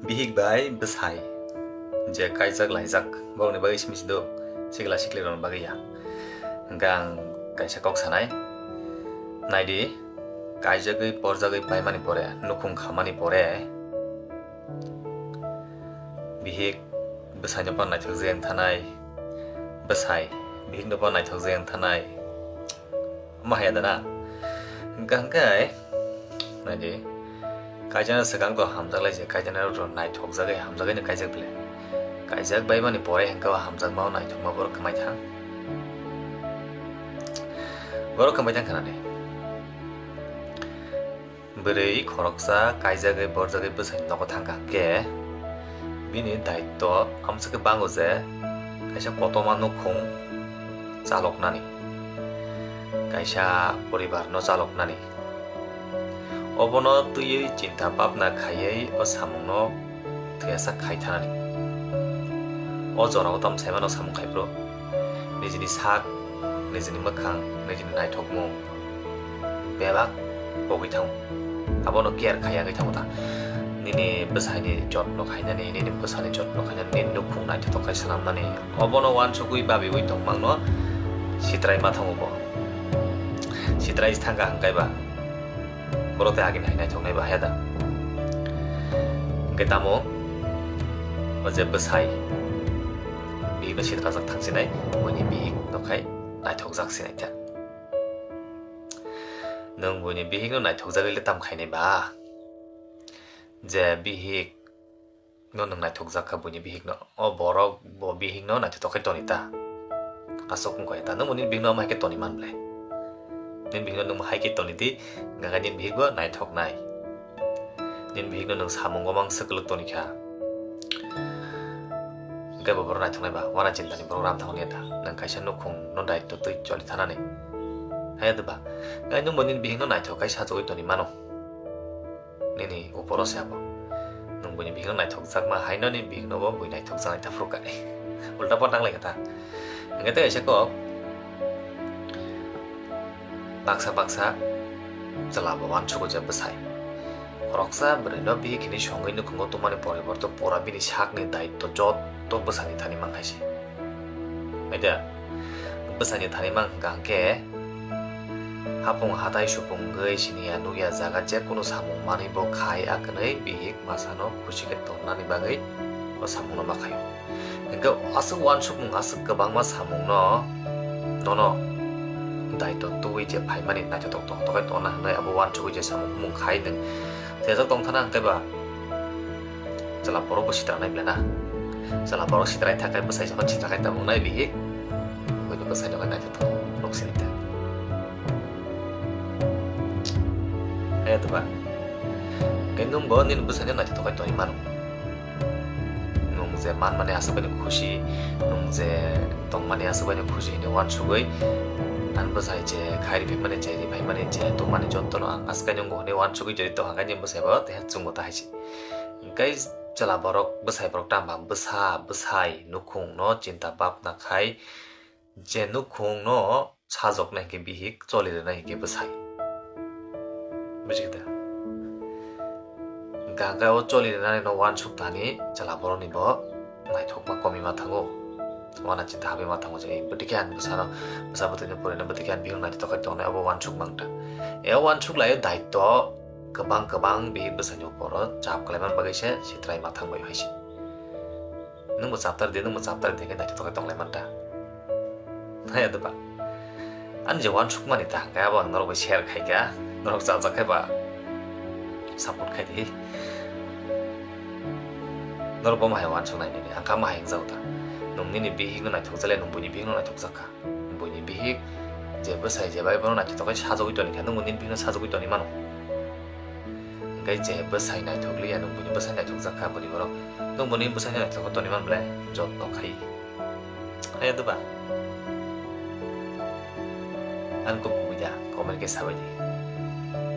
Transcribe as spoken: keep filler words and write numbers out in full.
Bihik bai bwsai je kaijak laijak, borokni bagwi simi sido, sikla siklirokni bagwi ya. Hwnkhe ang kaisa kok sanai. Naidi, kaijagwi porjagwi paimani pore, nukhung khamani pore, bihik bwsaino phano naithokjagwi wng thanai, bwsai bihikno phano naithokjagwi wng thanai. Omo haya da na? Hwnkha hwnkhe, naidi, kaijana swkang to hamjak lai se, kaijana rok to naithokjagwi hamjagwi no kaijak bile. Kaijak bai mani pore hwnkhe o hamjakma o naithokma borok kwmai thang. Borok kwmai thang khnani. Bwrwi khoroksa kaijagwi borjagwi bwsai nogo thangkha hwnkhe bini daitto amswkhe bango je kaisa kotorma nukhung chaloknani, kaisa poribarno chaloknani. Obono twiwi chinta bhabna khaiwi o samungno thwiyasak khai thanani. O jorao tamo saimano samung khai phuru nijini sak, nijini mwkhang, nijini naithokmung bebak pogwi thango. Abono care khai yagwi thango ta. Nini bwsaini jotno khainani, nini bwsani jotno khainani, nini nukhung naithotok khai swnamnani, obono uansukwi babiwi tongmangno sitrai ma thango bo. Sitrai thangkha hwnkhe ba. Borok tei agini hai naithoknai ba haya da? Hwnkhe tamo o je bwsai bihikno sitrajak thangsinai, buini bihikno khai naithokjak sinai ta. Nwng buini bihikno naithokjagwi le tam khainai ba? Je bihik no nwng naithokjak kha buini bihikno. O borok bo bihikno naithotok khe toni ta. Aswk wngkha ta. Nwng bo nini bihikno omo hai khe toni man ble. Nini bihikno nwng bo hai khe toni di, hwnkha khe nini bihik bo naithoknai. Nini bihikno nwng samungo mang swk kwlwk toni kha. Hwnkhe bo borok naithoknai ba, wana chintani borok ram thango niya ta. Nwng kaisa nukhungno daitto twi choli thanani. Haya da ba? Hwnkhe nwng bo nini bihikno naithok khai sajagwi toni mano. Nini uporo se abo. Nwng buini bihikno naithokjakma haino nini bihikno bo bui naithokjaknai ta phuru kani. Ulta pota wng lai kha ta. Hwnkhe tei kaisa kok, baksa baksa chwla bo uansugo je bwsai. Khoroksa bwrwino bihik hinwi songwi nukhungo tongmani poriborto pura bini sakni daitto joto bwsani thani mankhai se. Naida, bwsani thani mang hwnkha hwnkhe, hapung hathai supungwi siniya nukya jaga je kunu samung manwi bo khai, a kwnwi bihik masano khusi khe tonnani bagwi o samungno ma khaio. Hwnkhe aswk uansukmung, aswk kwbangma samungno nono daitto tubui je phaimani naithotok tongthok khe tongna hwnwi abo uansugwi je samung bumung khai nwng thejak tongthana hwnkhe ba chwla borok bo sitra nai belai na. Chwla borok sitra thangkhai bwsai se phano sitra khai tamo wngnai bihik. Buini bwsai no naithotok nuk sini ta. Hai to ba. Khe nwng bo nini bwsai no naithotok khai tongwi mano. Nwng je manmani aswk bai no khusi, nwng je tongmani aswk bai no khusi hinwi uansugwi, ani bwsai je khai riphaimani, je riphaimani, je tongmani jotono ang aswk bai no wngo hinwi uansugwi jodi tongkha khe nini bwsai bo tei chwngbo ta hai se. Hwnkhe chwla borok, bwsai borok tamo ba bwsa, bwsai nukhungno chinta bhabna khai, je nukhungno sajoknai hinkhe bihik, choli rwnai hinkhe bwsai. Bujikhade? Hwnkhe o choli rwnani no uansuk thani chwla borokni bo naithokma komi ma thango. Wana chinta habwi ma thango je, bwtwi khe ang bwsano, bwsa bwtwino purino bwtwi khe ang bihik naithotok khai tongnai, obo uansuk mang ta. E uansuk lai o daitto kwbang kwbang bihik bwsaini uporo chap khlaiman bagwi se sitrai ma thang bai hai se. Nwngbo chapter di, nwngbo chapter di khe naithotok khe tong lai man ta. Hai ado ba. Ani je uansukmani ta hwnkhe abo ang norok bai share khai kha, norok chajak khe ba support khai di. Norok bo ma hai uansuk nai nini, ang kha ma hai wngjago ta. Nwng nini bihik no naithok jale, nwng buini bihik no naithok jak kha. Buini bihik je bwsai je bai bono naithotok khe sajagwi toni kha, nwngbo nini bihikno sajagwi toni mano. Hwnkhe je bwsai naithok liya, nwng buini bwsai naithok jak kha, bwrwi borok nwng buini bwsai naithok toni man ble jotno khai. Hai ado ba? Ani kok kubui da, comment khe sabai di.